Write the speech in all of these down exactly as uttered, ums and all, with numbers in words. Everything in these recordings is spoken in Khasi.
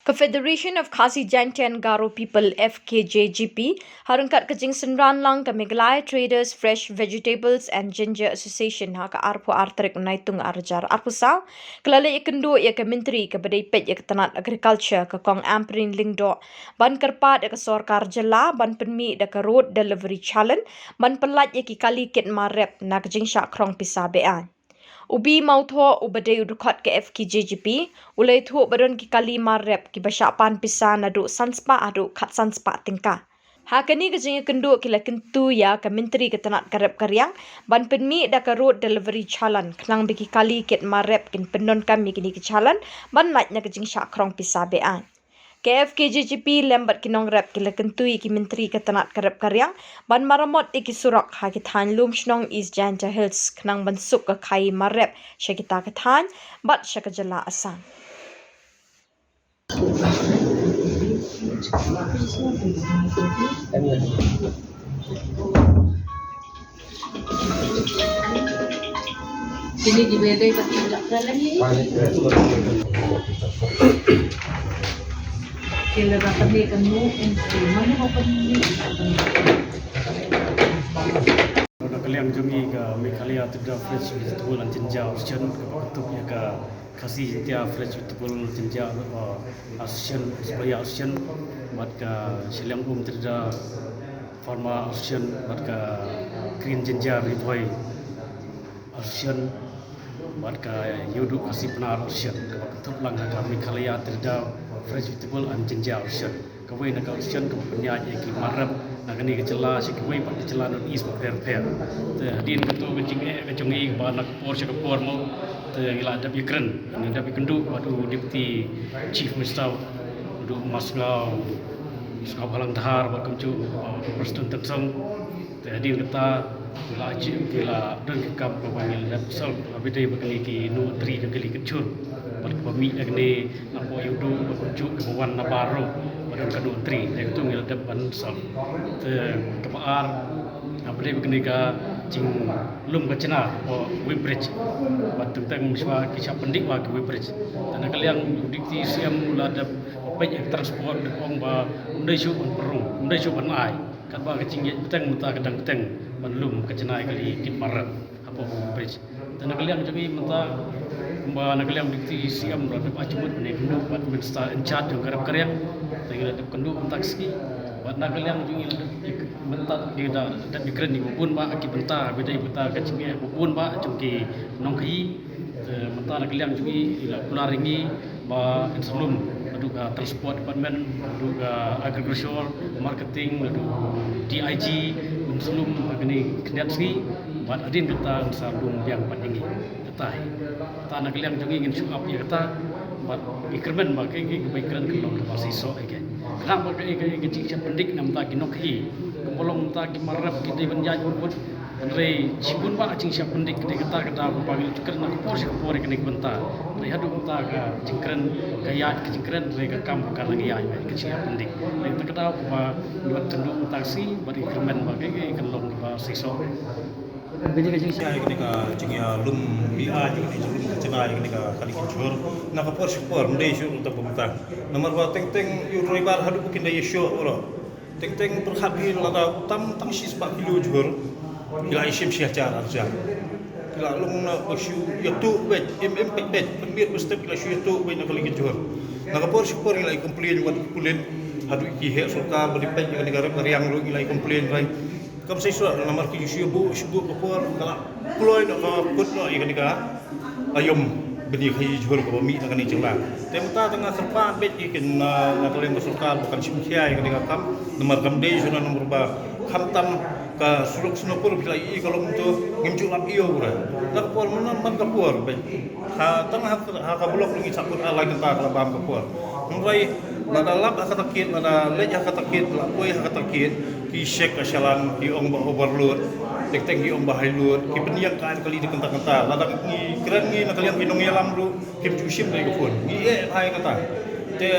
Ka Federation of Khasi Jaintia and Garo People, F K J G P, ha ryngkat ka jingsynran lang ka Meghalaya Traders Fresh Vegetables and Ginger Association, ha ka arphew ar tarik Naitung ar hajar arphew saw, ka la leit ïakynduh ïa ka Myntri kaba dei peit ïa ka tnat Agriculture, ka Kong Ampareen Lyngdoh, ban kyrpad ïa ka sorkar jylla ban pynmih da ka road delivery challan ban pyllait ïa ki kali kit mar rep na ka jingshah khrong pisa be-aiñ. U B Mawthoh, uba dei u dkhot ka F K J G P, u la ïathuh ba don ki kali mar rep kiba shah pan pisa naduh san spah haduh khatsan spah tyngka. Ha kane ka jingïakynduh ki la kyntu ïa ka Myntri ka tnat ka rep ka riang ban pynmih da ka road delivery challan, khnang ba ki kali kit mar rep kin pyndonkam ïa kine ki challan ban lait na ka jingshah khrong pisa be-aiñ. Ka F K J G P lem bad ki nongrep ki la kyntu ïa ki Myntri ka tnat ka rep ka riang ban maramot ïa ki surok ha ki thaiñ Lumshnong, East Jaintia Hills, khnang ban suk ka khaii mar rep sha kita ki thaiñ bad sha ka jylla Assam. Kini di bedai pati dak dalam ni. Kila dah kami kenu entry. Mana apa ni? Ka liang jong ngi ka Meghalaya Traders Fresh Vegetable and Ginger Association, kaba kyntup ïa ka Khasi Jaintia Fresh Vegetable Ginger, uh, Association, Supplier Association, bad ka Shillong Um Traders Farmer Association, bad ka Green Ginger Ri Bhoi Association, bad ka Ïewduh Khasi Pnar Association, kaba kyntup lang ha ka Meghalaya Traders Fresh Vegetable and Ginger Association. Kawei na ka association kaba pynïaid ïa ki mar rep na kane ka jylla sha kiwei pat ki jylla North East bapher bapher. Te hadien kato ka jingeh ka jong ngi ba na ka por sha ka por mo, te ngi la dep ïakren, ngi la dep ïakynduh bad u Deputy Chief Minister, u Bah Sniawbhalang Dhar, bad kumjuh u Prestone Tynsong. Te hadien kata ki la achieve, ki la don ki kam kaba ngi la dep solve, haba ïadei bad kine ki no entry jong ki kali kit jhur. Bad kaba mih na kane, napoh Ïewduh, bad kumjuh kiba wan na baroh, ba don ka no entry. Te kato ngi la dep ban solve. Te kaba ar, haba ïadei bad kane ka jinglum ka jngai, o weighbridge. Bad teng teng mynshwa ki shah pyndik bha ki weighbridge. Te na ka liang u Deputy C M u la dep peit ïa ka transport, dep ong ba ym dei shuh ban pynrung, ym dei shuh ban ai. Katba ka jingïaid bteng mynta ka dang bteng ban lum ka jngai kali kit mar rep hapoh weighbridge. Te na ka liang jong ngi mynta, kumba na ka liang Deputy C M la dep ai jingmut ban ïakynduh bad Minister in charge jong ka rep ka riang. Te ngi la dep kynduh mynta ka sngi. Bad na ka liang jong ngi la dep ïa mynta ngi la dep ïakren ïa ba bun bah ki bynta, ba dei bynta ka jingeh ba bun bah jong ki nongkhaïi. Te mynta na ka liang jong ngi la kular ïa ngi ba kin sa lum naduh ka Transport Department, naduh ka Agriculture, Marketing, naduh D I G, kin sa lum ha kine ki khyndiat sngi, bad hadien kata kin sa lum biang pat ïa ngi. Kata hi. Kata na ka liang jong ngi ngin shu ap ïa kata, bad ngi kyrmen ba kaei kaei kaba ngi kren kan long kaba seisoh ïa ka. Khnang ba kaei kaei ka jingshah pyndik na bynta ki nongkhaïi, kan long bynta ki mar rep ki dei ban ïaid bun bun. Hynrei shibun bah ka jingshah pyndik ka dei kata ka daw kaba ngi la kren na ka por sha ka por ïa kane ka bynta. Hynrei haduh mynta ka jingkren ka ïaid ka jingkren, hynrei ka kam ka la ngi ïaid ka jingshah pyndik. Hynrei kata ka daw kaba ngi wan kynduh mynta ka sngi bad ngi kyrmen ba kaei kaei kan long kaba seisoh. Kane ka jingshah ïa kane ka jingïalum ïa kane ka jinglum ka jngai ïa kane ka kali kit jhur na ka por sha ka por ym dei shuh tang ba mynta. Namar ba teng teng ïa u roi bar haduh ba kin da ïashoh baroh. Teng teng pyrkhat hi lada tam tang shispah kilo jhur ki la ïashim shi hajar ar hajar. Ki la long na ba shu ïathuh beit, im im peit beit, pynbeit ba step ki la shu ïathuh beit na kali ki jhur. Na ka por sha ka por ngi la ïa complain wat ki pulit haduh ki heh sorkar ba dei peit ïa kane ka rep ka riang ruh ngi la ïa complain beit. Kam seisoh namar ki shu ïabuh shu buh ka por ka la kloi noh ka kut noh ïa kane ka aïom bad ïa ka jhur kaba mih na kane ka jylla. Te mynta te nga kyrpad beit ïa ki na, na ka liang ka sorkar ba kan shim khia ïa kane ka kam namar kam dei shuh na namar ba khamtam ka surok Sonapur phi la ïohi ka long kumto ngim ju lap ïoh re. Na ka por mynta man ka por beit. Ha tang ha, ha ka block ngi sa kut ar lai kynta ka la bam ka por. Hynrei lada lap ha kata ka kit, lada leit ha kata ka kit, la poi ha kata ka kit, ki check ka challan, ki ong ba overload, teng teng ki ong ba high load, ki pynïeng ka ar kali da kynta kynta. Lada ngi kren ngi na ka liang ki nongïalam ruh kim ju shim ka phone. Ngi eh bha ïa kata. Te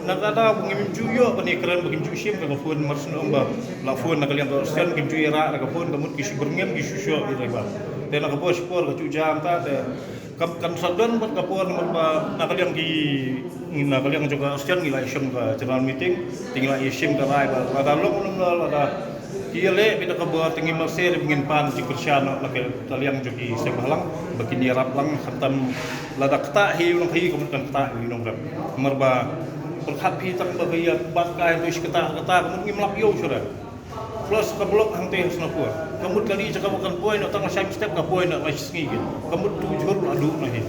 na ka daw ba ngim ju ïoh ban ïakren ba kim ju shim ka phone, mar shu ong ba la phone na ka liang ka station kim ju ïarah na ka phone, ka mut ki shu byrngem ki shu shoh ïa ka. Te na ka por sha ka por ka ju jam ta te kam kan sa don bad ka por namar ba na ka liang ki Na ka liang jong ka session ngi la ïashim ka general meeting, te ngi la ïashim ka rai ba lada long lada ki ïaleh beit da ka bor te ngim marse, ngin pan jingkyrshan na ka liang jong ki seng bhalang ba kin ïarap lang. Khamtam lada ktah hi u nongkhaïi, ka mut kan ktah hi u nongrep. Namar ba pyrkhat phi tang ba ka ïa bat kai tu shi kata kata, ka mut ngim lap ïew shuh re. Plus ka block hangtei ha Sonapur, ka mut kali jaka ba kan poi na tang la shai step, ka poi na la shi sngi. Ka mut tu jhur la duh na hi.